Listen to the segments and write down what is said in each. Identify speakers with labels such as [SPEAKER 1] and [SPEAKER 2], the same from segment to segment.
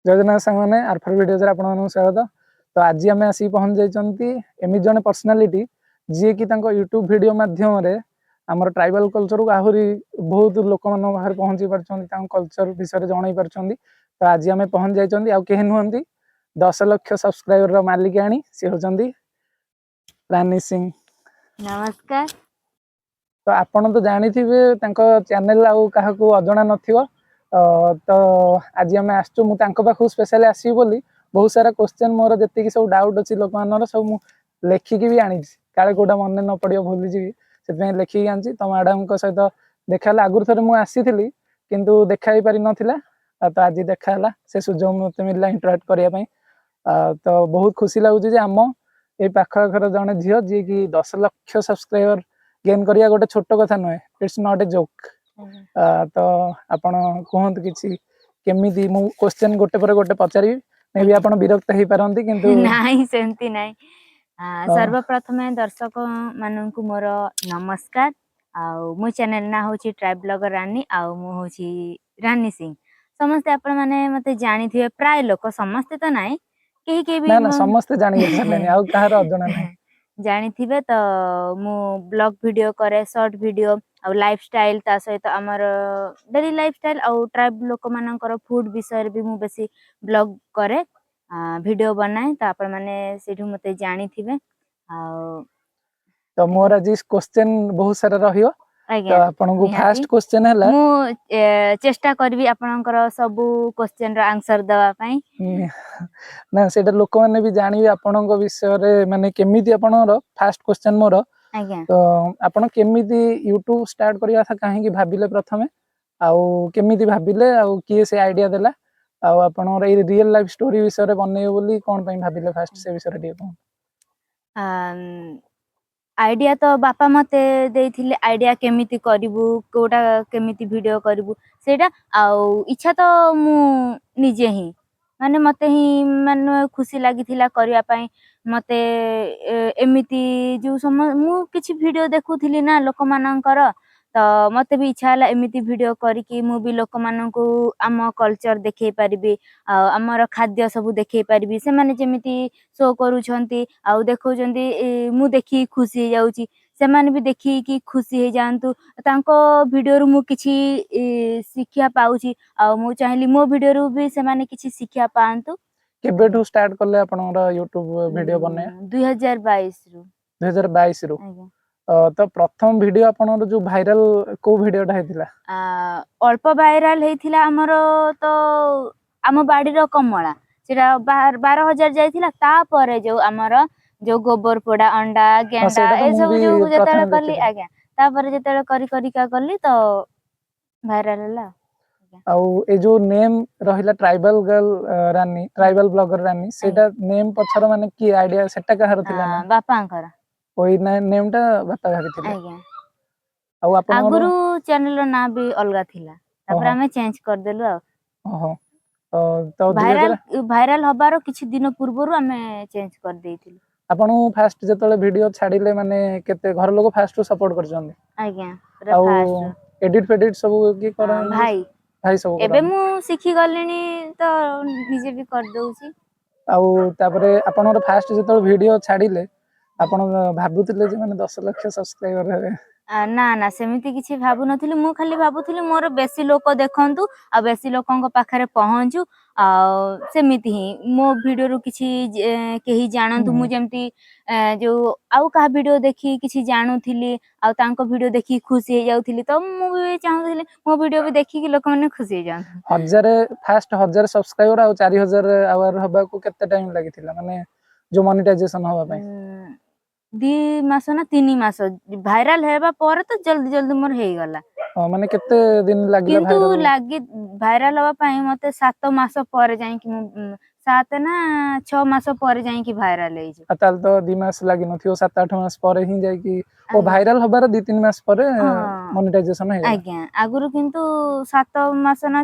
[SPEAKER 1] ଜୟ ଜଗନ୍ନାଥ ସାଙ୍ଗମାନେ, ଆରଫର ଭିଡ଼ିଓଜରେ ଆପଣମାନଙ୍କୁ ସ୍ୱାଗତ। ତ ଆଜି ଆମେ ଆସିକି ପହଞ୍ଚି ଯାଇଛନ୍ତି ଏମିତି ଜଣେ ପର୍ସନାଲିଟି, ଯିଏକି ତାଙ୍କ ୟୁଟ୍ୟୁବ ଭିଡ଼ିଓ ମାଧ୍ୟମରେ ଆମର ଟ୍ରାଇବାଲ କଲଚରକୁ ଆହୁରି ବହୁତ ଲୋକମାନଙ୍କ ପାଖରେ ପହଞ୍ଚି ପାରୁଛନ୍ତି, ତାଙ୍କ କଲଚର ବିଷୟରେ ଜଣାଇ ପାରୁଛନ୍ତି। ତ ଆଜି ଆମେ ପହଞ୍ଚି ଯାଇଛନ୍ତି, ଆଉ କେହି ନୁହନ୍ତି, 10 ଲକ୍ଷ ସବସ୍କ୍ରାଇବରର ମାଲିକାଣୀ, ସିଏ ହେଉଛନ୍ତି ରାନୀ ସିଂ।
[SPEAKER 2] ନମସ୍କାର।
[SPEAKER 1] ତ ଆପଣ ତ ଜାଣିଥିବେ ତାଙ୍କ ଚ୍ୟାନେଲ, ଆଉ କାହାକୁ ଅଜଣା ନଥିବ। ତ ଆଜି ଆମେ ଆସିଛୁ, ମୁଁ ତାଙ୍କ ପାଖକୁ ସ୍ପେଶାଲି ଆସିବି ବୋଲି ବହୁତ ସାରା କ୍ୱେଶ୍ଚେନ୍, ମୋର ଯେତିକି ସବୁ ଡାଉଟ୍ ଅଛି ଲୋକମାନଙ୍କର, ସବୁ ମୁଁ ଲେଖିକି ବି ଆଣିଛି। କାଳେ କୋଉଟା ମନେ ନ ପଡ଼ିବ, ଭୁଲିଯିବି, ସେଥିପାଇଁ ଲେଖିକି ଆଣିଛି। ତ ମ୍ୟାଡ଼ାମଙ୍କ ସହିତ ଦେଖା ହେଲା। ଆଗରୁ ଥରେ ମୁଁ ଆସିଥିଲି, କିନ୍ତୁ ଦେଖା ହେଇପାରିନଥିଲା। ଆଉ ତ ଆଜି ଦେଖା ହେଲା, ସେ ସୁଯୋଗ ମୋତେ ମିଳିଲା ଇଣ୍ଟରାକ୍ଟ କରିବା ପାଇଁ। ତ ବହୁତ ଖୁସି ଲାଗୁଛି ଯେ ଆମ ଏଇ ପାଖ ଆଖର ଜଣେ ଝିଅ, ଯିଏକି 10 ଲକ୍ଷ ସବସ୍କ୍ରାଇବର ଗେନ୍ କରିବା ଗୋଟେ ଛୋଟ କଥା ନୁହେଁ। It's not a joke. ତ ଆପଣ କୁହନ୍ତୁ କିଛି, କେମିତି, ମୁଁ କ୍ୱେଶ୍ଚେନ୍ ଗୋଟେ ପରେ ଗୋଟେ ପଚାରିବି, ମେ ବି ଆପଣ ବିରକ୍ତ ହେଇପାରନ୍ତି, କିନ୍ତୁ
[SPEAKER 2] ନାଇଁ, ସେମିତି ନାଇଁ। ସର୍ବପ୍ରଥମେ ଦର୍ଶକ ମାନଙ୍କୁ ମୋର ନମସ୍କାର। ଆଉ ମୋ ଚ୍ୟାନେଲ ନାଁ ହଉଛି ଟ୍ରାଇବ୍ ବ୍ଲଗର ରାନୀ, ଆଉ ମୁଁ ହଉଛି ରାନୀ ସିଂ। ସମସ୍ତେ ଆପଣମାନେ ମତେ ଜାଣିଥିବେ, ପ୍ରାୟ ଲୋକ, ସମସ୍ତେ ତ ନାଇଁ, କେହି କେହି ବି
[SPEAKER 1] ନା ନା, ସମସ୍ତେ ଜାଣି ସାରିଲେଣି, ଆଉ କାହାର ଅଜଣା ନାହିଁ।
[SPEAKER 2] ଜାଣିଥିବେ। ତ ମୁଁ ବ୍ଲଗ ଭିଡିଓ କରେ, ସର୍ଟ ଭିଡିଓ ଆଉ ଲାଇଫ ଷ୍ଟାଇଲ, ତା ସହିତ ଆମର ଡେଲି ଲାଇଫ ଷ୍ଟାଇଲ ଆଉ ଟ୍ରାଇବ୍ ଲୋକମାନଙ୍କର ଫୁଡ ବିଷୟରେ ବି ମୁଁ ବେଶୀ ବ୍ଲଗ କରେ, ଭିଡିଓ ବନାଏ। ତ ଆପଣମାନେ ସେଇଠୁ ମତେ ଜାଣିଥିବେ ଆଉ
[SPEAKER 1] ତ ମୋର ଆଜି କ୍ୱେଶ୍ଚେନ୍ ବହୁତ ସାରା ରହିବ ତ ଆପଣଙ୍କୁ ଫାଷ୍ଟ କ୍ୱେଶ୍ଚେନ୍ ହେଲା
[SPEAKER 2] ମୁଁ ଚେଷ୍ଟା କରିବି ଆପଣଙ୍କର ସବୁ କ୍ୱେଶ୍ଚେନ ର ଆନ୍ସର ଦେବା ପାଇଁ।
[SPEAKER 1] ନା, ସେଇଟା ଲୋକମାନେ ବି ଜାଣିବେ ଆପଣଙ୍କ ବିଷୟରେ, ମାନେ କେମିତି ଆପଣଙ୍କର, ଫାଷ୍ଟ କ୍ୱେଶ୍ଚେନ୍ ମୋର ତ ଆପଣ କେମିତି ୟୁଟ୍ୟୁବ ଷ୍ଟାର୍ଟ କରିବା କଥା କାହିଁକି ଭାବିଲେ ପ୍ରଥମେ, ଆଉ କେମିତି ଭାବିଲେ, ଆଉ କିଏ ସେ ଆଇଡିଆ ଦେଲା, ଆଉ ଆପଣଙ୍କର ଏଇ ରିଏଲ ଲାଇଫ ଷ୍ଟୋରି ବିଷୟରେ ବନେଇବେ ବୋଲି କଣ ପାଇଁ ଭାବିଲେ, ଫାଷ୍ଟ ସେ ବିଷୟରେ ଟିକେ କୁହନ୍ତୁ।
[SPEAKER 2] ଆଇଡିଆ ତ ବାପା ମତେ ଦେଇଥିଲେ, ଆଇଡିଆ କେମିତି କରିବୁ, କୋଉଟା କେମିତି ଭିଡିଓ କରିବୁ ସେଇଟା। ଆଉ ଇଚ୍ଛା ତ ମୁଁ ନିଜେ ହିଁ, ମାନେ ମତେ ହିଁ ମାନେ ଖୁସି ଲାଗିଥିଲା କରିବା ପାଇଁ। ମତେ ଏମିତି ଯୋଉ ମୁଁ କିଛି ଭିଡିଓ ଦେଖୁଥିଲି ନା ଲୋକମାନଙ୍କର, ତ ମତେ ବି ଇଚ୍ଛା ହେଲା ଏମିତି ଭିଡିଓ କରିକି ମୁଁ ବି ଲୋକମାନଙ୍କୁ ଆମ କଲଚର ଦେଖେଇ ପାରିବି ଆଉ ଆମର ଖାଦ୍ୟ ସବୁ ଦେଖେଇ ପାରିବି। ସେମାନେ ଯେମିତି ଶୋ କରୁଛନ୍ତି ଆଉ ଦେଖଉଛନ୍ତି, ମୁଁ ଦେଖିକି ଖୁସି ହେଇଯାଉଛି, ସେମାନେ ବି ଦେଖିକି ଖୁସି ହେଇଯାଆନ୍ତୁ। ତାଙ୍କ ଭିଡିଓରୁ ମୁଁ କିଛି ଶିକ୍ଷା ପାଉଛି, ଆଉ ମୁଁ ଚାହିଁଲି ମୋ ଭିଡିଓରୁ ବି ସେମାନେ କିଛି ଶିକ୍ଷା ପାଆନ୍ତୁ।
[SPEAKER 1] କେବେଠୁ ଷ୍ଟାର୍ଟ କଲେ ଆପଣଙ୍କର ୟୁଟ୍ୟୁବ ଭିଡିଓ ବନେଇବା?
[SPEAKER 2] 2022ରୁ।
[SPEAKER 1] 2022ରୁ?
[SPEAKER 2] ଆଜ୍ଞା।
[SPEAKER 1] ତ ପ୍ରଥମ ଭିଡିଓ ଆପଣଙ୍କର ଯୋଉ ଭାଇରାଲ, କୋଉ ଭିଡିଓଟା ହେଇଥିଲା?
[SPEAKER 2] ଅଳ୍ପ ଭାଇରାଲ ହେଇଥିଲା ଆମର ତ ଆମ ବାଡିର କମଳା, ସେଟା 12,000 ଯାଇଥିଲା। ତାପରେ ଯୋଉ ଆମର ଯୋଉ ଗୋବର ପୋଡା, ଅଣ୍ଡା, ଗେଣ୍ଡା,
[SPEAKER 1] ସେଇଟା ତ ମୁଁ
[SPEAKER 2] ଏସବୁ
[SPEAKER 1] ବି
[SPEAKER 2] ଯୋଉ
[SPEAKER 1] ପ୍ରଥମେ
[SPEAKER 2] ଯେତେବେଳେ କଲି
[SPEAKER 1] ଦେଖିଥିଲି।
[SPEAKER 2] ଆଜ୍ଞା, ତାପରେ ଯେତେବେଳେ କରି କରିକା କଲି ତ ଭାଇରାଲ ହେଲା।
[SPEAKER 1] ଆଉ ଏଇ ଯୋଉ ନେମ୍ ରହିଲା ଟ୍ରାଇବାଲ ଗାର୍ଲ ରାନୀ, ଟ୍ରାଇବାଲ ବ୍ଲଗର ରାନୀ, ସେଇଟା ନେମ୍ ପଛର ମାନେ କିଏ ଆଇଡିଆ, ସେଟା କାହାର ଥିଲା ନା?
[SPEAKER 2] ବାପାଙ୍କର।
[SPEAKER 1] ଓଇ ନେମ୍ ଟା ବାପା ଭାବିଥିଲେ?
[SPEAKER 2] ଆଜ୍ଞା।
[SPEAKER 1] ଆଉ ଆପଣଙ୍କର
[SPEAKER 2] ଆଗରୁ ଚ୍ୟାନେଲ ର ନାଁ ବି ଅଲଗା ଥିଲା, ତାପରେ ଆମେ ଚେଞ୍ଜ କରିଦେଲୁ ଆଉ।
[SPEAKER 1] ଓହୋ, ତ ଦୁଇ
[SPEAKER 2] ଭାଇରାଲ
[SPEAKER 1] ହଜାର
[SPEAKER 2] ଭାଇରାଲ ହବାର କିଛି ଦିନ ପୂର୍ବରୁ ଆମେ ଚେଞ୍ଜ କରିଦେଇଥିଲୁ।
[SPEAKER 1] ଆପଣଙ୍କୁ ଫାଷ୍ଟ ଯେତେବେଳେ ଭିଡିଓ ଛାଡିଲେ, ମାନେ କେତେ ଘର ଲୋକ ଫାଷ୍ଟ ସପୋର୍ଟ କରିଛନ୍ତି?
[SPEAKER 2] ଆଜ୍ଞା, ପୁରା
[SPEAKER 1] ଆଉ
[SPEAKER 2] ଫାଷ୍ଟ।
[SPEAKER 1] ଏଡିଟ ଫେଡିଟ ସବୁ କିଏ କରନ୍ତି?
[SPEAKER 2] ଭାଇ।
[SPEAKER 1] ଭାଇ ସବୁ
[SPEAKER 2] ଏବେ
[SPEAKER 1] କରନ୍ତି।
[SPEAKER 2] ମୁଁ ଶିଖି ଗଲିଣି, ତ ନିଜେ ବି କରିଦଉଛି।
[SPEAKER 1] ଆଉ ତାପରେ ଆପଣଙ୍କର ଫାଷ୍ଟ ଯେତେବେଳେ ଭିଡିଓ ଛାଡିଲେ, ଆପଣ ଭାବୁଥିଲେ ଯେ ମାନେ 10 ଲକ୍ଷ ସବସ୍କ୍ରାଇବର ହେବେ?
[SPEAKER 2] ନା ନା, ସେମିତି କିଛି ଭାବୁନଥିଲି। ମୁଁ ଖାଲି ଭାବୁଥିଲି ମୋର ବେଶୀ ଲୋକ ଦେଖନ୍ତୁ ଆଉ ବେଶୀ ଲୋକଙ୍କ ପାଖରେ ପହଞ୍ଚୁ, ଆଉ ସେମିତି ହିଁ ମୋ ଭିଡିଓରୁ କିଛି କେହି ଜାଣନ୍ତୁ। ମୁଁ ଯେମିତି ଯୋଉ ଆଉ କାହା ଭିଡିଓ ଦେଖି କିଛି ଜାଣୁଥିଲି ଆଉ ତାଙ୍କ ଭିଡିଓ ଦେଖିକି ଖୁସି ହେଇଯାଉଥିଲି, ତ ମୁଁ ବି ଚାହୁଁଥିଲି ମୋ ଭିଡିଓ ବି ଦେଖିକି ଲୋକମାନେ ଖୁସି ହେଇଯାଆନ୍ତୁ।
[SPEAKER 1] ହଜାରେ, ଫାଷ୍ଟ 1000 ସବସ୍କ୍ରାଇବର ଆଉ 4000 ଆୱାର ହବାକୁ କେତେ ଟାଇମ ଲାଗିଥିଲା, ମାନେ ଯୋଉ ମନିଟାଇଜେସନ ହବା ପାଇଁ?
[SPEAKER 2] 2 ମାସ ନା 3 ମାସ। ଭାଇରାଲ ହେବା ପରେ ତ ଜଲ୍ଦି ଜଲ୍ଦି ମୋର ହେଇଗଲା।
[SPEAKER 1] ହଁ, ମାନେ କେତେ ଦିନ ଲାଗିଲା
[SPEAKER 2] କିନ୍ତୁ
[SPEAKER 1] ଭାଇରାଲ?
[SPEAKER 2] ଲାଗି ଭାଇରାଲ ହବା ପାଇଁ ମତେ 7 ମାସ ପରେ ଯାଇକି ମୁଁ, 7 ନା 6 ମାସ ପରେ ଯାଇକି ଭାଇରାଲ ହେଇଛି।
[SPEAKER 1] ଆଉ ତାହେଲେ ତ 2 ମାସ ଲାଗିନଥିବ, 7-8 ମାସ ପରେ ହିଁ ଯାଇକି ଓ
[SPEAKER 2] ଆଜ୍ଞା।
[SPEAKER 1] ଭାଇରାଲ ହବାର 2-3 ମାସ ପରେ
[SPEAKER 2] ହଁ।
[SPEAKER 1] ମନିଟାଇଜେସନ ହେଇଗଲା।
[SPEAKER 2] ଆଜ୍ଞା, ଆଗରୁ କିନ୍ତୁ 7 ମାସ ନା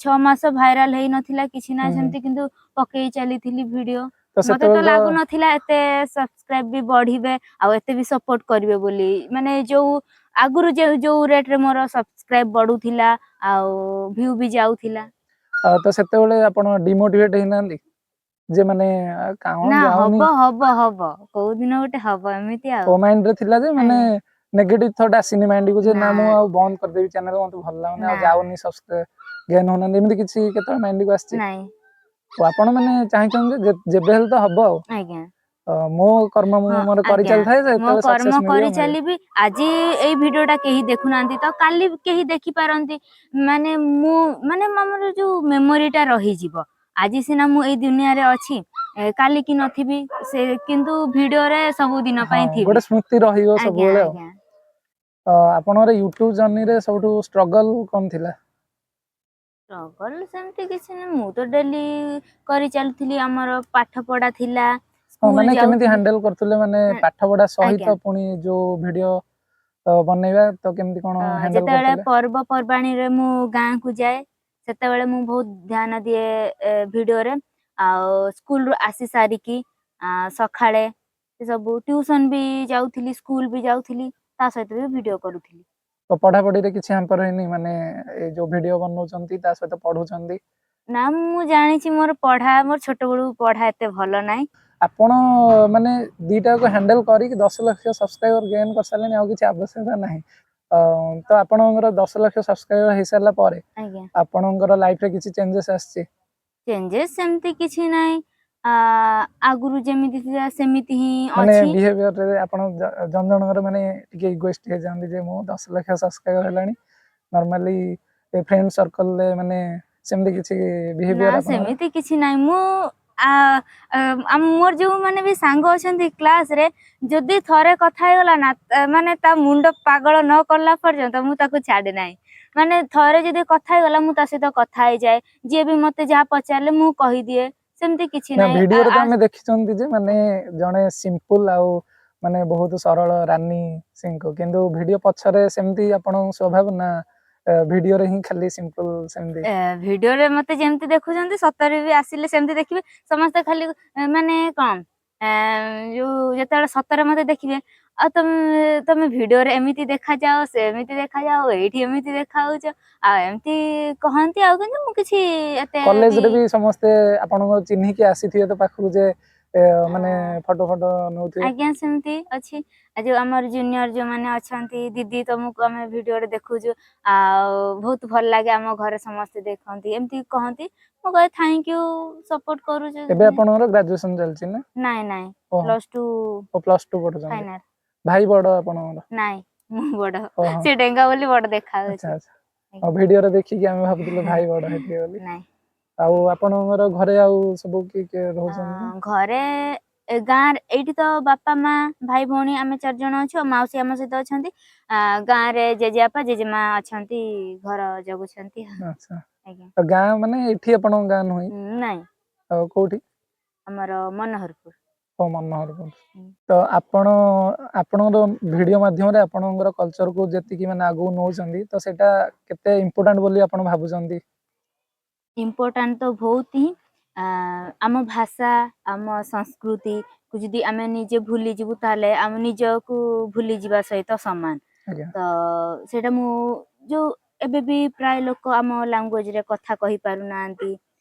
[SPEAKER 2] 6 ମାସ ଭାଇରାଲ ହେଇନଥିଲା କିଛି ନା ସେମିତି, କିନ୍ତୁ ପକେଇ ଚାଲିଥିଲି ଭିଡିଓ।
[SPEAKER 1] ତ
[SPEAKER 2] ମତେ ତ
[SPEAKER 1] ସେତେବେଳେ ତ
[SPEAKER 2] ଲାଗୁନଥିଲା ଏତେ ସବସ୍କ୍ରାଇବ ବି ବଢିବେ ଆଉ ଏତେ ବି ସପୋର୍ଟ କରିବେ ବୋଲି। ମାନେ ଯୋଉ ଆଗରୁ ଯୋଉ ଯୋଉ ରେଟ ରେ ମୋର ସବସ୍କ୍ରାଇବ ବଢୁଥିଲା ଆଉ ଭ୍ୟୁ ବି ଯାଉଥିଲା।
[SPEAKER 1] ତ ସେତେବେଳେ ଆପଣ ଡିମୋଟିଭେଟ ହେଇନାହାନ୍ତି ଯେ ମାନେ କାଣ
[SPEAKER 2] ନା,
[SPEAKER 1] ଯାଉନି?
[SPEAKER 2] ହବ ହବ ହବ, କୋଉ ଦିନ ଗୋଟେ ହବ, ଏମିତି ଆଉ।
[SPEAKER 1] ମୋ ମାଇଣ୍ଡ ରେ ଥିଲା ଯେ ମାନେ
[SPEAKER 2] ଆଜ୍ଞା।
[SPEAKER 1] ନେଗେଟିଭ ଥଟ୍ ଆସିନି ମାଇଣ୍ଡ କୁ ଯେ ନା
[SPEAKER 2] ନା।
[SPEAKER 1] ମୁଁ ଆଉ ବନ୍ଦ କରିଦେବି ଚ୍ୟାନେଲ, ମତେ ଭଲ ଲାଗୁନି ଆଉ
[SPEAKER 2] ନା।
[SPEAKER 1] ଯାଉନି, ସବସ୍କ୍ରାଇବ ଗେନ୍ ହଉନାହାନ୍ତି, ଏମିତି କିଛି କେତେବେଳେ ମାଇଣ୍ଡ କୁ ଆସିଛି?
[SPEAKER 2] ନାଇଁ।
[SPEAKER 1] ଓ ଆପଣ ମାନେ ଚାହିଁଛନ୍ତି ଯେ ଯେବେ ହେଲେ ତ ହବ ଆଉ।
[SPEAKER 2] ଆଜ୍ଞା।
[SPEAKER 1] ମୋ କର୍ମ ମୁଁ
[SPEAKER 2] ହଁ,
[SPEAKER 1] ମୋର
[SPEAKER 2] ଆଜ୍ଞା।
[SPEAKER 1] କରିଚାଲିଥାଏ,
[SPEAKER 2] ମୋ
[SPEAKER 1] ଯେତେବେଳେ
[SPEAKER 2] କର୍ମ
[SPEAKER 1] ସକ୍ସେସ ମିଳିବ
[SPEAKER 2] କରି
[SPEAKER 1] ମିଳିବ।
[SPEAKER 2] ଚାଲିବି। ଆଜି ଏଇ ଭିଡିଓ ଟା କେହି ଦେଖୁନାହାନ୍ତି ତ କାଲି କେହି ଦେଖିପାରନ୍ତି। ମାନେ ମୁଁ ମାନେ ଆମର ଯୋଉ ମେମୋରି ଟା ରହିଯିବ। ଆଜି ସିନା ମୁଁ ଏଇ ଦୁନିଆରେ ଅଛି, କାଲି କି ନଥିବି ସେ, କିନ୍ତୁ ଭିଡିଓରେ ସବୁଦିନ
[SPEAKER 1] ହଁ,
[SPEAKER 2] ପାଇଁ ଥିବି।
[SPEAKER 1] ଗୋଟେ ସ୍ମୃତି ରହିବ
[SPEAKER 2] ଆଜ୍ଞା।
[SPEAKER 1] ସବୁବେଳେ ଆଉ।
[SPEAKER 2] ଆଜ୍ଞା।
[SPEAKER 1] ଆପଣଙ୍କର ୟୁଟ୍ୟୁବ ଜର୍ଣ୍ଣିରେ ସବୁଠୁ ଷ୍ଟ୍ରଗଲ କଣ ଥିଲା?
[SPEAKER 2] ଷ୍ଟ୍ରଗଲ ସେମିତି କିଛି ନାହିଁ, ମୁଁ ତ ଡେଲି କରି ଚାଲୁଥିଲି। ଆମର ପାଠ ପଢା ଥିଲା,
[SPEAKER 1] ହଁ,
[SPEAKER 2] ସ୍କୁଲ
[SPEAKER 1] ମାନେ କେମିତି
[SPEAKER 2] ଯାଉଥିଲି।
[SPEAKER 1] ହ୍ୟାଣ୍ଡେଲ କରୁଥିଲେ ମାନେ ପାଠ ପଢା ସହିତ ପୁଣି ଯୋଉ ଭିଡିଓ ବନେଇବା, ତ କେମିତି କଣ ହ୍ୟାଣ୍ଡେଲ
[SPEAKER 2] ଯେତେବେଳେ
[SPEAKER 1] କରୁଥିଲେ?
[SPEAKER 2] ପର୍ବପର୍ବାଣୀରେ ମୁଁ ଗାଁକୁ ଯାଏ, ସେତେବେଳେ ମୁଁ ବହୁତ ଧ୍ୟାନ ଦିଏ ଭିଡିଓରେ। ଆଉ ସ୍କୁଲରୁ ଆସି ସାରିକି ସକାଳେ ସେ ସବୁ ଟ୍ୟୁସନ ବି ଯାଉଥିଲି, ସ୍କୁଲ ବି ଯାଉଥିଲି, ତା ସହିତ ବି ଭିଡିଓ କରୁଥିଲି।
[SPEAKER 1] ତ ପଢାପଢିରେ କିଛି ହ୍ୟାମ୍ପର ହେଇନି, ମାନେ ଏଇ ଯୋଉ ଭିଡିଓ ବନଉଛନ୍ତି ତା ସହିତ ପଢୁଛନ୍ତି?
[SPEAKER 2] ନା, ମୁଁ ଜାଣିଛି ମୋର ପଢା, ମୋର ଛୋଟବେଳୁ ପଢା ଏତେ ଭଲ ନାହିଁ।
[SPEAKER 1] ଆପଣ ମାନେ ଦିଟାକୁ ହ୍ୟାଣ୍ଡେଲ କରିକି 10 ଲକ୍ଷ ସବସ୍କ୍ରାଇବର ଗେନ୍ କରିସାରିଲେଣି, ଆଉ କିଛି ଆବଶ୍ୟକତା ନାହିଁ। ତ ଆପଣଙ୍କର 10 ଲକ୍ଷ ସବସ୍କ୍ରାଇବର ହେଇସାରିଲା ପରେ ଆପଣଙ୍କର ଲାଇଫରେ କିଛି ଚେଞ୍ଜେସ୍ ଆସିଛି?
[SPEAKER 2] ଚେଞ୍ଜେସ୍ ସେମିତି କିଛି ନାହିଁ। ଆଗରୁ ଯେମିତି ଥିଲା ସେମିତି ହିଁ
[SPEAKER 1] ମାନେ
[SPEAKER 2] ଅଛି।
[SPEAKER 1] ବିହେଭିୟରରେ ଆପଣ ଜଣ ଜଣଙ୍କର ମାନେ ଟିକେ ଇଗୋଇଷ୍ଟ ହେଇଯାଆନ୍ତି ଯେ ମୁଁ 10 ଲକ୍ଷ ସବସ୍କ୍ରାଇବର ହେଲାଣି, ନର୍ମାଲି ଫ୍ରେଣ୍ଡ ସର୍କଲରେ ମାନେ ସେମିତି କିଛି
[SPEAKER 2] ନା।
[SPEAKER 1] ବିହେଭିୟର ଆପଣଙ୍କର?
[SPEAKER 2] ସେମିତି କିଛି ନାହିଁ। ମୁଁ ମୋର ଯୋଉମାନେ ବି ସାଙ୍ଗ ଅଛନ୍ତି କ୍ଲାସରେ, ଯଦି ଥରେ କଥା ହେଇଗଲା ନା, ମାନେ ତା ମୁଣ୍ଡ ପାଗଳ ନ କଲା ପର୍ଯ୍ୟନ୍ତ ମୁଁ ତାକୁ ଛାଡେ ନାହିଁ। ମାନେ ଥରେ ଯଦି କଥା ହେଇଗଲା, ମୁଁ ତା ସହିତ କଥା ହେଇଯାଏ। ଯିଏ ବି ମତେ ଯାହା ପଚାରିଲେ ମୁଁ କହିଦିଏ, ସେମିତି କିଛି
[SPEAKER 1] ନା,
[SPEAKER 2] ନାହିଁ।
[SPEAKER 1] ଭିଡିଓରେ ତ ଆମେ ଦେଖିଛନ୍ତି ଯେ ମାନେ ଜଣେ ସିମ୍ପଲ ଆଉ ମାନେ ବହୁତ ସରଳ ରାନୀ ସିଂଙ୍କୁ, କିନ୍ତୁ ଭିଡିଓ ପଛରେ ସେମିତି ଆପଣଙ୍କ ସ୍ୱଭାବ ନା ଭିଡିଓରେ ହିଁ ଖାଲି ସିମ୍ପଲ ସେମିତି?
[SPEAKER 2] ଭିଡିଓରେ ମତେ ଯେମିତି ଦେଖୁଛନ୍ତି, ସତରେ ବି ଆସିଲେ ସେମିତି ଦେଖିବେ। ସମସ୍ତେ ଖାଲି ମାନେ କଣ ଯୋଉ ଯେତେବେଳେ ସତରେ ମତେ ଦେଖିବେ, ଆଉ ତମେ ତମେ ଭିଡିଓରେ ଏମିତି ଦେଖାଯାଅ, ସେମିତି ଦେଖାଯାଅ, ଏଇଠି ଏମିତି ଦେଖାହଉଛ, ଆଉ ଏମିତି କହନ୍ତି ଆଉ। କିନ୍ତୁ ମୁଁ କିଛି ଏତେ
[SPEAKER 1] କଲେଜରେ ବି ସମସ୍ତେ ଆପଣଙ୍କ ଚିହ୍ନିକି ଆସିଥିବେ ତ ପାଖକୁ ଯେ ମାନେ ଫଟୋ ଫଟୋ ନଉଥିବେ?
[SPEAKER 2] ଆଜ୍ଞା, ସେମିତି ଅଛି। ଆଉ ଯୋଉ ଆମର ଜୁନିୟର ଯୋଉମାନେ ଅଛନ୍ତି, ଦିଦି ତମକୁ ଆମେ ଭିଡିଓରେ ଦେଖୁଛୁ ଆଉ ବହୁତ ଭଲ ଲାଗେ, ଆମ ଘରେ ସମସ୍ତେ ଦେଖନ୍ତି, ଏମିତି କହନ୍ତି। ମୁଁ କହେ thank you, support କରୁଛୁ।
[SPEAKER 1] ଏବେ ଆପଣଙ୍କର ଗ୍ରାଜୁଏସନ ଚାଲିଛି ନା?
[SPEAKER 2] ନାଇଁ ନାଇଁ,
[SPEAKER 1] ଓହୋ।
[SPEAKER 2] Plus two.
[SPEAKER 1] ପ୍ଲସ ଟୁ ପଢୁଛନ୍ତି?
[SPEAKER 2] ଫାଇନାଲ।
[SPEAKER 1] ଭାଇ ବଡ ଆପଣଙ୍କର?
[SPEAKER 2] ନାଇଁ, ମୁଁ ବଡ।
[SPEAKER 1] ଓହୋ।
[SPEAKER 2] ସେ ଡେଙ୍ଗା ବୋଲି ବଡ ଦେଖା
[SPEAKER 1] ଆଚ୍ଛା।
[SPEAKER 2] ଯାଉଛି।
[SPEAKER 1] ଆଚ୍ଛା, ଆଉ ଭିଡିଓରେ ଦେଖିକି ଆମେ ଭାବୁଥିଲୁ ଭାଇ ବଡ ହେଇଥିବେ ବୋଲି।
[SPEAKER 2] ନାଇଁ।
[SPEAKER 1] ଆଉ ଆପଣଙ୍କର ଘରେ ଆଉ ସବୁ କିଏ କିଏ ରହୁଛନ୍ତି?
[SPEAKER 2] ଘରେ ଗାଁରେ ଏଇଠି ତ ବାପା ମା, ଭାଇ ଭଉଣୀ ଆମେ ଚାରି ଜଣ ଅଛୁ, ଆଉ ମାଉସୀ ଆମ ସହିତ ଅଛନ୍ତି। ଗାଁରେ ଜେଜେବାପା ଜେଜେମା ଅଛନ୍ତି, ଘର ଜଗୁଛନ୍ତି।
[SPEAKER 1] ଆଚ୍ଛା।
[SPEAKER 2] ଆଜ୍ଞା।
[SPEAKER 1] ଆଉ ଗାଁ ମାନେ ଏଠି ଆପଣଙ୍କ ଗାଁ ନୁହେଁ?
[SPEAKER 2] ନାଇଁ।
[SPEAKER 1] ଆଉ କୋଉଠି?
[SPEAKER 2] ଆମର ମନୋହରପୁର।
[SPEAKER 1] ଓ, ମନୋହରପୁର।
[SPEAKER 2] ହୁଁ।
[SPEAKER 1] ତ ଆପଣ ଆପଣଙ୍କର ଭିଡିଓ ମାଧ୍ୟମରେ ଆପଣଙ୍କର କଲଚରକୁ ଯେତିକି ମାନେ ଆଗକୁ ନଉଛନ୍ତି, ତ ସେଇଟା କେତେ ଇମ୍ପୋର୍ଟାଣ୍ଟ ବୋଲି ଆପଣ ଭାବୁଛନ୍ତି?
[SPEAKER 2] ଇମ୍ପୋର୍ଟାଣ୍ଟ ତ ବହୁତ ହିଁ। ଆମ ଭାଷା, ଆମ ସଂସ୍କୃତିକୁ ଯଦି ଆମେ ନିଜେ ଭୁଲିଯିବୁ, ତାହେଲେ ଆମ ନିଜକୁ ଭୁଲିଯିବା ସହିତ ସମାନ। ତ ସେଇଟା ମୁଁ ଯୋଉ ଏବେ ବି ପ୍ରାୟ ଲୋକ ଆମ ଲାଙ୍ଗୁଏଜରେ କଥା କହିପାରୁନାହାନ୍ତି।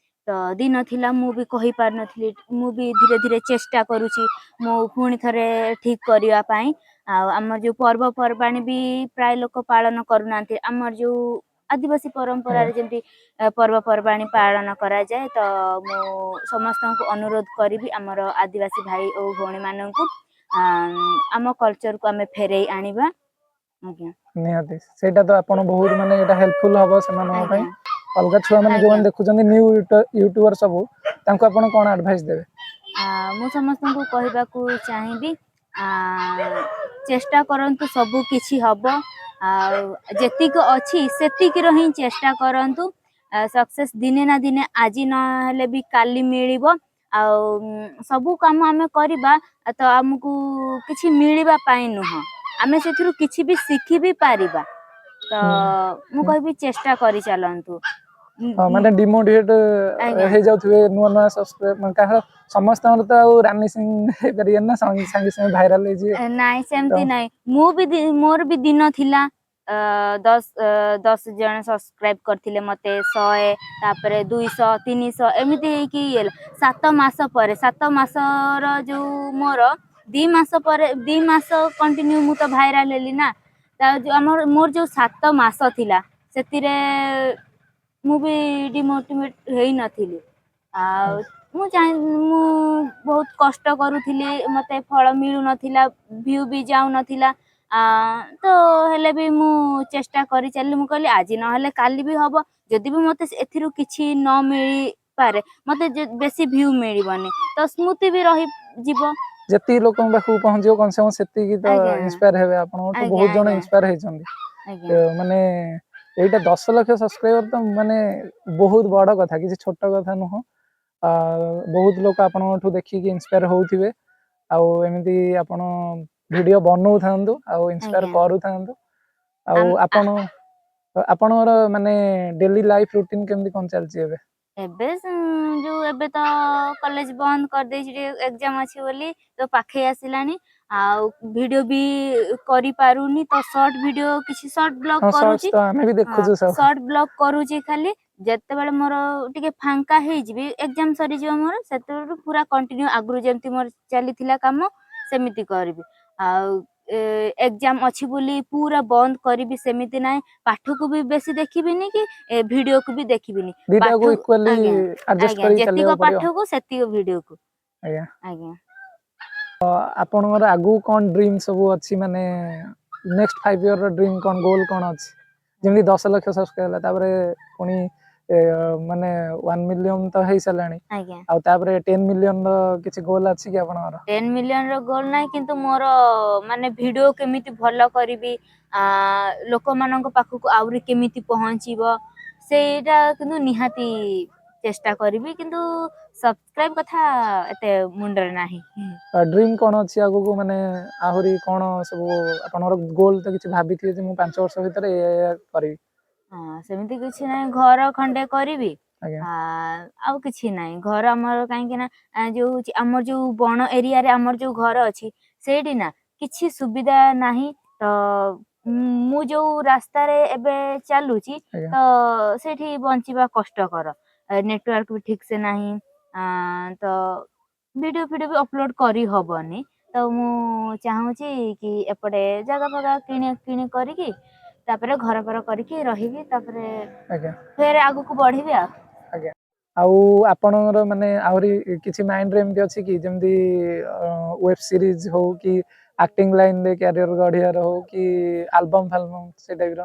[SPEAKER 2] ତ ଦିନ ଥିଲା ମୁଁ ବି କହିପାରୁନଥିଲି। ମୁଁ ବି ଧୀରେ ଧୀରେ ଚେଷ୍ଟା କରୁଛି ମୁଁ ପୁଣି ଥରେ ଠିକ କରିବା ପାଇଁ। ଆଉ ଆମର ଯୋଉ ପର୍ବପର୍ବାଣୀ ବି ପ୍ରାୟ ଲୋକ ପାଳନ କରୁନାହାନ୍ତି, ଆମର ଯୋଉ ଆଦିବାସୀ ପରମ୍ପରାରେ ଯେମିତି ପର୍ବପର୍ବାଣୀ ପାଳନ କରାଯାଏ। ତ ମୁଁ ସମସ୍ତଙ୍କୁ ଅନୁରୋଧ କରିବି, ଆମର ଆଦିବାସୀ ଭାଇ ଓ ଭଉଣୀମାନଙ୍କୁ, ଆମ କଲଚରକୁ ଆମେ ଫେରେଇ ଆଣିବା, ଆଜ୍ଞା।
[SPEAKER 1] ନିହାତି, ସେଇଟା ତ ଆପଣ ବହୁତ ମାନେ ଏଇଟା ହେଲ୍ପଫୁଲ ହବ ସେମାନଙ୍କ ପାଇଁ। ଅଲଗା ଛୁଆମାନେ ଯୋଉମାନେ ଦେଖୁଛନ୍ତି, ନ୍ୟୁ ୟୁଟ୍ୟୁବର ସବୁ, ତାଙ୍କୁ ଆପଣ କଣ ଆଡଭାଇସ ଦେବେ?
[SPEAKER 2] ମୁଁ ସମସ୍ତଙ୍କୁ କହିବାକୁ ଚାହିଁବି, ଚେଷ୍ଟା କରନ୍ତୁ, ସବୁ କିଛି ହବ। ଆଉ ଯେତିକି ଅଛି ସେତିକିର ହିଁ ଚେଷ୍ଟା କରନ୍ତୁ। ସକ୍ସେସ୍ ଦିନେ ନା ଦିନେ, ଆଜି ନହେଲେ ବି କାଲି ମିଳିବ। ଆଉ ସବୁ କାମ ଆମେ କରିବା ତ ଆମକୁ କିଛି ମିଳିବା ପାଇଁ ନୁହଁ, ଆମେ ସେଥିରୁ କିଛି ବି ଶିଖି ବି ପାରିବା। ତ ମୁଁ କହିବି ଚେଷ୍ଟା କରିଚାଲନ୍ତୁ।
[SPEAKER 1] ହଁ, ମାନେ ଡିମୋଟିଭେଟ ହେଇଯାଉଥିବେ ନୂଆ ନୂଆ ସବସ୍କ୍ରାଇବ, ମାନେ କାହାର ସମସ୍ତଙ୍କର ତ ଆଉ ରାନୀ ସିଂ ହେଇପାରିବେନି ନା ସାଙ୍ଗେ ସାଙ୍ଗେ ଭାଇରାଲ ହେଇଯିବେ।
[SPEAKER 2] ନାଇଁ, ସେମିତି
[SPEAKER 1] ତ
[SPEAKER 2] ନାଇଁ। ମୁଁ ବି ମୋର ବି ଦିନ ଥିଲା। 10 10 ଜଣ ସବସ୍କ୍ରାଇବ୍ କରିଥିଲେ ମତେ, 100, ତାପରେ 200, 300, ଏମିତି ହେଇକି ଇଏ ହେଲା। 7 ମାସ ପରେ, 7 ମାସର ଯୋଉ ମୋର 2 ମାସ ପରେ, 2 ମାସ କଣ୍ଟିନ୍ୟୁ ମୁଁ ତ ଭାଇରାଲ ହେଲି ନା। ତା ଯୋଉ ଆମର ମୋର ଯୋଉ 7 ମାସ ଥିଲା, ସେଥିରେ ମୁଁ ବି ଡିମୋଟିଭେଟ ହେଇନଥିଲି। ଆଉ ମୁଁ ଚାହିଁ ମୁଁ ବହୁତ କଷ୍ଟ କରୁଥିଲି, ମତେ ଫଳ ମିଳୁନଥିଲା, ଭ୍ୟୁ ବି ଯାଉନଥିଲା। ତ ହେଲେ ବି ମୁଁ ଚେଷ୍ଟା କରି ଚାଲିଲି। ମୁଁ କହିଲି ଆଜି ନହେଲେ କାଲି ବି ହବ। ଯଦି ବି ମତେ ଏଥିରୁ କିଛି ନ ମିଳିପାରେ, ମତେ ବେଶୀ ଭ୍ୟୁ ମିଳିବନି, ତ ସ୍ମୃତି ବି ରହିଯିବ।
[SPEAKER 1] ଯେତିକି ଲୋକଙ୍କ ପାଖକୁ ପହଞ୍ଚିବ, କମ ସେ କମ ସେତିକି ତ ଇନ୍ସପାୟାର ହେବେ ଆପଣଙ୍କଠୁ। ବହୁତ ଜଣ ଇନ୍ସପାୟାର ହେଇଛନ୍ତି। ତ ମାନେ ଏଇଟା 10 ଲକ୍ଷ ସବସ୍କ୍ରାଇବର ତ ମାନେ ବହୁତ ବଡ କଥା, କିଛି ଛୋଟ କଥା ନୁହଁ। ବହୁତ ଲୋକ ଆପଣଙ୍କଠୁ ଦେଖିକି ଇନ୍ସପାୟାର ହଉଥିବେ। ଆଉ ଏମିତି ଆପଣ ଭିଡିଓ ବନଉଥାନ୍ତୁ ଆଉ ଇନ୍ସପାୟାର କରୁଥାନ୍ତୁ। ଆଉ ଆପଣଙ୍କର ମାନେ ଡେଲି ଲାଇଫ ରୁଟିନ କେମିତି କଣ ଚାଲିଛି ଏବେ?
[SPEAKER 2] ଏବେ ଯୋଉ ଏବେ ତ କଲେଜ ବନ୍ଦ କରିଦେଇଛି ଟିକେ, ଏକ୍ଜାମ ଅଛି ବୋଲି, ତ ପାଖେଇ ଆସିଲାଣି, ଆଉ ଭିଡିଓ ବି କରିପାରୁନି। ତ ସର୍ଟ ଭିଡିଓ କିଛି ସର୍ଟ ବ୍ଲଗ
[SPEAKER 1] ହଁ, ସର୍ଟସ
[SPEAKER 2] କରୁଛି।
[SPEAKER 1] ତ ଆମେ ବି ଦେଖୁଛୁ ସବୁ।
[SPEAKER 2] ସର୍ଟ ବ୍ଲଗ କରୁଛି ଖାଲି। ଯେତେବେଳେ ମୋର ଟିକେ ଫାଙ୍କା ହେଇଯିବି, ଏକ୍ଜାମ ସରିଯିବ ମୋର, ସେତେବେଳକୁ ପୁରା କଣ୍ଟିନ୍ୟୁ ଆଗରୁ ଯେମିତି ମୋର ଚାଲିଥିଲା କାମ ସେମିତି କରିବି। ଆଉ ଏକ୍ଜାମ ଅଛି ବୋଲି ପୁରା ବନ୍ଦ କରିବି ସେମିତି ନାହିଁ। ପାଠକୁ ବି ବେଶୀ ଦେଖିବିନି କି ଭିଡିଓକୁ ବି ଦେଖିବିନି।
[SPEAKER 1] ଦିଟାକୁ
[SPEAKER 2] ପାଠ
[SPEAKER 1] ଇକ୍ୱାଲି ଆଡଜଷ୍ଟ କରି
[SPEAKER 2] ଯେତିକ
[SPEAKER 1] ଚାଲିବାକୁ ପଡିବ।
[SPEAKER 2] ପାଠକୁ ସେତିକ ଭିଡିଓକୁ।
[SPEAKER 1] ଆପଣଙ୍କର ଆଗକୁ କଣ ଡ୍ରିମ୍ ସବୁ ଅଛି? ମାନେ ନେକ୍ସଟ 5 ଇୟର ର ଡ୍ରିମ୍ କଣ, ଗୋଲ କଣ ଅଛି? ଯେମିତି 10 ଲକ୍ଷ ସବସ୍କ୍ରାଇବର ହେଲା, ତାପରେ ପୁଣି ମାନେ 1 ମିଲିୟନ ତ ହେଇସାରିଲାଣି। ଆଉ ତାପରେ 10 ମିଲିୟନ ର କିଛି ଗୋଲ ଅଛି କି ଆପଣଙ୍କର?
[SPEAKER 2] 10 ମିଲିୟନ ର ଗୋଲ ନାହିଁ, କିନ୍ତୁ ମୋର ମାନେ ଭିଡିଓ କେମିତି ଭଲ କରିବି, ଲୋକମାନଙ୍କ ପାଖକୁ ଆହୁରି କେମିତି ପହଞ୍ଚିବ, ସେଇଟା କିନ୍ତୁ ନିହାତି ଚେଷ୍ଟା କରିବି। କିନ୍ତୁ ସବସ୍କ୍ରାଇବ କଥା ଏତେ ମୁଣ୍ଡରେ ନାହିଁ।
[SPEAKER 1] ଡ୍ରିମ୍ କଣ ଅଛି ଆଗକୁ? ମାନେ ଆହୁରି କଣ ସବୁ ଆପଣଙ୍କର ଗୋଲ ତ କିଛି ଭାବିଥିବେ ଯେ ମୁଁ 5 ବର୍ଷ ଭିତରେ ଏଇଆ ଏଇଆ କରିବି।
[SPEAKER 2] ହଁ, ସେମିତି କିଛି ନାହିଁ। ଘର ଖଣ୍ଡେ କରିବି। ଆଉ କିଛି ନାହିଁ। ଘର ଆମର କାହିଁକି ନା ଯୋଉ ହଉଛି ଆମର ଯୋଉ ବଣ ଏରିଆରେ ଆମର ଯୋଉ ଘର ଅଛି, ସେଇଠି ନା କିଛି ସୁବିଧା ନାହିଁ। ତ ମୁଁ ଯୋଉ ରାସ୍ତାରେ ଏବେ ଚାଲୁଛି, ତ ସେଇଠି ବଞ୍ଚିବା କଷ୍ଟକର। ନେଟୱାର୍କ ବି ଠିକ ସେ ନାହିଁ, ତ ଭିଡିଓ ଫିଡିଓ ବି ଅପଲୋଡ କରି ହବନି। ତ ମୁଁ ଚାହୁଁଛି କି ଏପଟେ ଜାଗା ଫାଗା କିଣି କିଣି କରିକି, ତାପରେ ଘର ଫର କରିକି ରହିବି, ତାପରେ ଫେର ଆଗକୁ ବଢିବି ଆଉ।
[SPEAKER 1] ଆଉ ଆପଣଙ୍କର ମାନେ ଆହୁରି କିଛି ମାଇଣ୍ଡରେ ଏମିତି ଅଛି କି, ଯେମିତି ୱେବ ସିରିଜ ହଉ କି ଆକ୍ଟିଂ ଲାଇନରେ କ୍ୟାରିୟର ଗଢିବାର ହଉ କି ଆଲବମ ଫାଲବମ ସେ ଟାଇପ ର?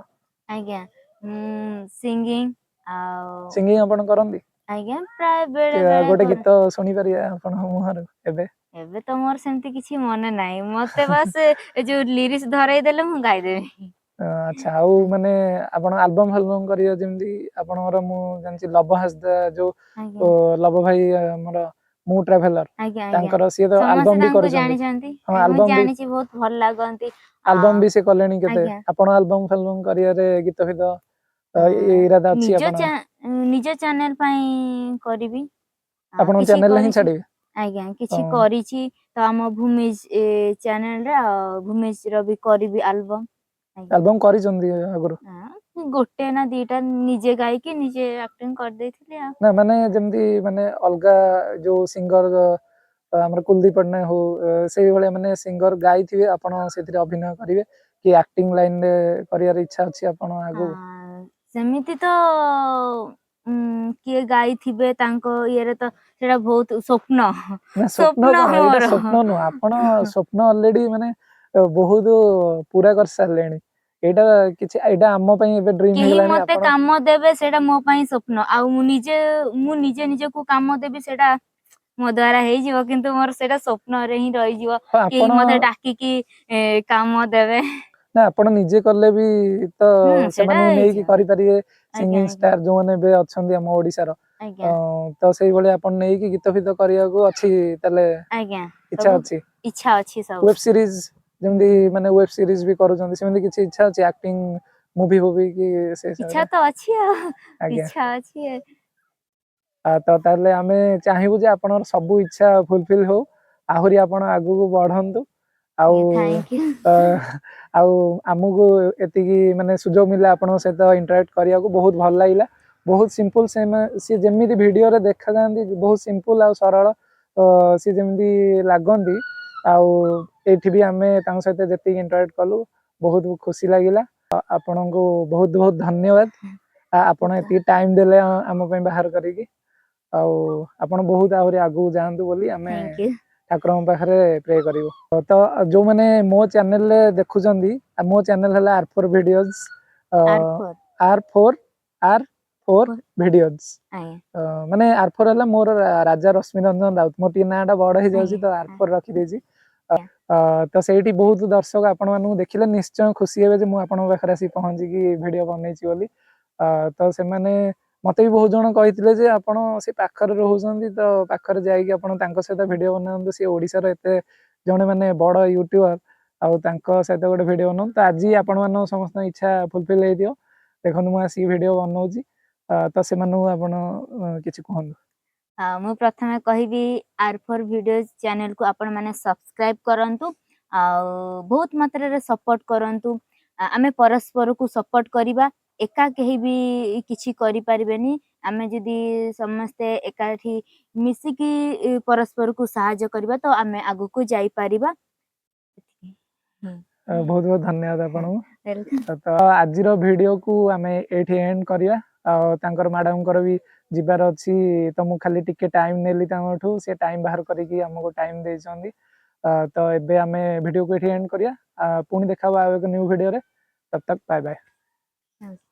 [SPEAKER 2] ଆଜ୍ଞା, ମୁଁ ସିଙ୍ଗିଂ ଆଉ
[SPEAKER 1] ସିଙ୍ଗିଂ ଆପଣ କରନ୍ତି?
[SPEAKER 2] ଆଜ୍ଞା, ପ୍ରାୟ ବେଳେ ବେଳେ
[SPEAKER 1] ଗୋଟେ
[SPEAKER 2] କରେ।
[SPEAKER 1] ଗୀତ ଶୁଣିପାରିବା ଆପଣଙ୍କ ମୁହଁରୁ ଏବେ?
[SPEAKER 2] ଏବେ ତ ମୋର ସେମିତି କିଛି ମନେ ନାହିଁ। ମତେ ବାସ୍ ଏ ଯୋଉ ଲିରିକ୍ସ ଧରେଇ ଦେଲେ ମୁଁ ଗାଇଦେବି।
[SPEAKER 1] ଆଚ୍ଛା, ଆଉ ମାନେ ଆପଣ ଆଲବମ ଫାଲବମ କରିବେ, ଯେମିତି ଆପଣଙ୍କର ମୁଁ ଜାଣିଛି ଲବ ହାସଦା ଯୋଉ ଲବ ଭାଇ, ଆମର ମୁଁ ଟ୍ରାଭେଲର,
[SPEAKER 2] ଆଜ୍ଞା ଆଜ୍ଞା
[SPEAKER 1] ତାଙ୍କର ସିଏ ତ
[SPEAKER 2] ସମସ୍ତେ
[SPEAKER 1] ଆଲବମ ବି
[SPEAKER 2] ତାଙ୍କୁ
[SPEAKER 1] କରୁଛନ୍ତି।
[SPEAKER 2] ଜାଣିଛନ୍ତି।
[SPEAKER 1] ହଁ,
[SPEAKER 2] ମୁଁ
[SPEAKER 1] ଆଲବମ ବି
[SPEAKER 2] ଜାଣିଛି, ବହୁତ ଭଲ ଲାଗନ୍ତି।
[SPEAKER 1] ଆଲବମ ବି ସେ କଲେଣି କେତେ। ଆପଣ ଆଲବମ ଫାଲବମ କରିବାରେ ଗୀତ ଫିତ ଇରାଦା ଅଛି
[SPEAKER 2] ନିଜ
[SPEAKER 1] ଆପଣ?
[SPEAKER 2] ନିଜ ଚ୍ୟାନେଲ ପାଇଁ କରିବି।
[SPEAKER 1] ଆପଣଙ୍କ
[SPEAKER 2] କିଛି
[SPEAKER 1] ଚ୍ୟାନେଲରେ ହିଁ
[SPEAKER 2] କରିଛି।
[SPEAKER 1] ଛାଡିବେ?
[SPEAKER 2] ଆଜ୍ଞା, କିଛି କରିଛି ତ ଆମ ଭୂମିଜ ଚ୍ୟାନେଲରେ, ଆଉ ଭୂମିଜ ର ବି କରିବି ଆଲବମ। ଆଜ୍ଞା।
[SPEAKER 1] ଆଲବମ କରିଛନ୍ତି ଆଗରୁ?
[SPEAKER 2] ଗୋଟେ ନା ଦିଟା ନିଜେ ଗାଇକି ନିଜେ ଆକ୍ଟିଂ କରିଦେଇଥିଲି ଆଉ।
[SPEAKER 1] ନା, ମାନେ ଯେମିତି ମାନେ ଅଲଗା ଯୋଉ ସିଙ୍ଗର, ଆମର କୁଲଦୀପ ପଟ୍ଟନାୟକ ହଉ, ସେଇଭଳିଆ ମାନେ ସିଙ୍ଗର ଗାଇଥିବେ, ଆପଣ ସେଥିରେ ଅଭିନୟ କରିବେ କି ଆକ୍ଟିଂ ଲାଇନରେ କରିବାର ଇଚ୍ଛା ଅଛି ଆପଣ ଆଗକୁ?
[SPEAKER 2] ସେମିତି ତ କିଏ ଗାଇଥିବେ ତାଙ୍କ ଇଏରେ, ତ ସେଇଟା ବହୁତ ସ୍ୱପ୍ନ।
[SPEAKER 1] ନା, ସ୍ୱପ୍ନ
[SPEAKER 2] ସ୍ୱପ୍ନ
[SPEAKER 1] କଣ ଏଇଟା?
[SPEAKER 2] ମୋର।
[SPEAKER 1] ସ୍ୱପ୍ନ ନୁହଁ, ଆପଣ ସ୍ୱପ୍ନ ଅଲରେଡି ମାନେ ବହୁତ ପୁରା କରିସାରିଲେଣି। ଏଇଟା କିଛି ଏଇଟା ଆମ ପାଇଁ ଏବେ ଡ୍ରିମ୍
[SPEAKER 2] କେହି
[SPEAKER 1] ହେଇଗଲାଣି।
[SPEAKER 2] ମତେ
[SPEAKER 1] ଆପଣ
[SPEAKER 2] କାମ ଦେବେ ସେଇଟା ମୋ ପାଇଁ ସ୍ୱପ୍ନ। ଆଉ ମୁଁ ନିଜେ ନିଜକୁ କାମ ଦେବି, ସେଇଟା ମୋ ଦ୍ଵାରା ହେଇଯିବ, କିନ୍ତୁ ମୋର ସେଇଟା ସ୍ୱପ୍ନରେ ହିଁ ରହିଯିବ। କେହି
[SPEAKER 1] ଆପଣ
[SPEAKER 2] ମତେ ଡାକିକି କାମ ଦେବେ।
[SPEAKER 1] ନା, ଆପଣ ନିଜେ କଲେ ବି ତ
[SPEAKER 2] ସେଇଟା
[SPEAKER 1] ସେମାନଙ୍କୁ ନେଇକି
[SPEAKER 2] ହେଇଯିବ।
[SPEAKER 1] କରିପାରିବେ। ସିଙ୍ଗିଂ ଷ୍ଟାର ଯୋଉମାନେ ଏବେ ଅଛନ୍ତି ଆମ ଓଡିଶାର, ତ ସେଇଭଳି ଆପଣ ନେଇକି ଗୀତ ଫିତ କରିବାକୁ ଅଛି ତାହେଲେ?
[SPEAKER 2] ଆଜ୍ଞା।
[SPEAKER 1] ଇଚ୍ଛା
[SPEAKER 2] ସବୁ
[SPEAKER 1] ଅଛି?
[SPEAKER 2] ଇଚ୍ଛା ଅଛି ସବୁ।
[SPEAKER 1] ୱେବ ସିରିଜ ଯେମିତି ମାନେ ୱେବ ସିରିଜ ବି କରୁଛନ୍ତି, ସେମିତି କିଛି ଇଚ୍ଛା ଅଛି ଆକ୍ଟିଂ ମୁଭି ଫୁଭି କି ସେ
[SPEAKER 2] ଇଚ୍ଛା ତ ଅଛି ଆଉ। ଇଚ୍ଛା ଅଛି।
[SPEAKER 1] ତ ତାହେଲେ ଆମେ ଚାହିଁବୁ ଯେ ଆପଣଙ୍କର ସବୁ ଇଚ୍ଛା ଫୁଲଫିଲ ହଉ, ଆହୁରି ଆପଣ ଆଗକୁ ବଢନ୍ତୁ ଆଉ
[SPEAKER 2] thank you.
[SPEAKER 1] ଆଉ ଆମକୁ ଏତିକି ମାନେ ସୁଯୋଗ ମିଳିଲା ଆପଣଙ୍କ ସହିତ ଇଣ୍ଟରାକ୍ଟ କରିବାକୁ, ବହୁତ ଭଲ ଲାଗିଲା। ବହୁତ ସିମ୍ପଲ। ସିଏ ଯେମିତି ଭିଡ଼ିଓରେ ଦେଖାଯାଆନ୍ତି, ବହୁତ ସିମ୍ପଲ ଆଉ ସରଳ ସିଏ ଯେମିତି ଲାଗନ୍ତି, ଆଉ ଏଇଠି ବି ଆମେ ତାଙ୍କ ସହିତ ଯେତିକି ଇଣ୍ଟରାକ୍ଟ କଲୁ, ବହୁତ ଖୁସି ଲାଗିଲା। ଆପଣଙ୍କୁ ବହୁତ ବହୁତ ଧନ୍ୟବାଦ। ଆପଣ ଏତିକି ଟାଇମ୍ ଦେଲେ ଆମ ପାଇଁ ବାହାର କରିକି। ଆଉ ଆପଣ ବହୁତ ଆହୁରି ଆଗକୁ ଯାଆନ୍ତୁ ବୋଲି ଆମେ
[SPEAKER 2] thank you.
[SPEAKER 1] ଠାକୁରଙ୍କ ପାଖରେ ପ୍ରେ କରିବୁ। ତ ଯୋଉମାନେ ମୋ ଚ୍ୟାନେଲରେ ଦେଖୁଛନ୍ତି, ଆଉ ମୋ ଚ୍ୟାନେଲ ହେଲା ଆର୍ ଫୋର୍ ଭିଡ଼ିଓଜ।
[SPEAKER 2] ଆର୍ ଫୋର୍।
[SPEAKER 1] ଆର୍ ଫୋର୍ ଭିଡ଼ିଓଜ।
[SPEAKER 2] ଆଜ୍ଞା।
[SPEAKER 1] ମାନେ ଆର୍ ଫୋର୍ ହେଲା ମୋର ରାଜା ରଶ୍ମି ରଞ୍ଜନ ରାଉତ। ମୋର ଟିକେ ନାଁଟା ବଡ ହେଇଯାଉଛି, ତ ଆର୍ ଫୋର୍ ରଖିଦେଇଛି। ତ ସେଇଠି ବହୁତ ଦର୍ଶକ ଆପଣମାନଙ୍କୁ ଦେଖିଲେ ନିଶ୍ଚୟ ଖୁସି ହେବେ ଯେ ମୁଁ ଆପଣଙ୍କ ପାଖରେ ଆସିକି ପହଞ୍ଚିକି ଭିଡ଼ିଓ ବନେଇଛି ବୋଲି। ତ ସେମାନେ ମତେ ବି ବହୁତ ଜଣ କହିଥିଲେ ଯେ ଆପଣ ସେ ପାଖରେ ରହୁଛନ୍ତି, ତ ପାଖରେ ଯାଇକି ଆପଣ ତାଙ୍କ ସହିତ ଭିଡ଼ିଓ ବନାନ୍ତୁ। ସେ ଓଡ଼ିଶାର ଏତେ ଜଣେ ମାନେ ବଡ଼ ୟୁଟ୍ୟୁବର, ଆଉ ତାଙ୍କ ସହିତ ଗୋଟେ ଭିଡ଼ିଓ ବନାନ୍ତୁ। ତ ଆଜି ଆପଣମାନଙ୍କ ସମସ୍ତଙ୍କ ଇଚ୍ଛା ଫୁଲଫିଲ୍ ହେଇଥିବ। ଦେଖନ୍ତୁ, ମୁଁ ଆସିକି ଭିଡ଼ିଓ ବନଉଛି। ତ ସେମାନଙ୍କୁ ଆପଣ କିଛି କୁହନ୍ତୁ।
[SPEAKER 2] ମୁଁ ପ୍ରଥମେ କହିବି, ଆର୍ ଫୋର୍ ଭିଡ଼ିଓ ଚ୍ୟାନେଲକୁ ଆପଣମାନେ ସବସ୍କ୍ରାଇବ୍ କରନ୍ତୁ ଆଉ ବହୁତ ମାତ୍ରାରେ ସପୋର୍ଟ କରନ୍ତୁ। ଆମେ ପରସ୍ପରକୁ ସପୋର୍ଟ କରିବା। ଏକା କେହି ବି କିଛି କରିପାରିବେନି। ଆମେ ଯଦି ସମସ୍ତେ ଏକାଠି ମିଶିକି ପରସ୍ପରକୁ ସାହାଯ୍ୟ କରିବା, ତ ଆମେ ଆଗକୁ ଯାଇପାରିବା।
[SPEAKER 1] ବହୁତ ବହୁତ ଧନ୍ୟବାଦ ଆପଣଙ୍କୁ।
[SPEAKER 2] Welcome.
[SPEAKER 1] ତ ଆଜିର ଭିଡ଼ିଓକୁ ଆମେ ଏଇଠି ଏଣ୍ଡ କରିବା। ଆଉ ତାଙ୍କର ମ୍ୟାଡ଼ାମଙ୍କର ବି ଯିବାର ଅଛି, ତ ମୁଁ ଖାଲି ଟିକେ ଟାଇମ୍ ନେଲି ତାଙ୍କଠୁ। ସେ ଟାଇମ୍ ବାହାର କରିକି ଆମକୁ ଟାଇମ୍ ଦେଇଛନ୍ତି। ତ ଏବେ ଆମେ ଭିଡ଼ିଓକୁ ଏଇଠି ଏଣ୍ଡ କରିବା। ପୁଣି ଦେଖା ହବ ଆଉ ଏକ ନ୍ୟୁ ଭିଡ଼ିଓରେ। तब तक ବାଏ ବାଏ।
[SPEAKER 2] ନମସ୍କାର।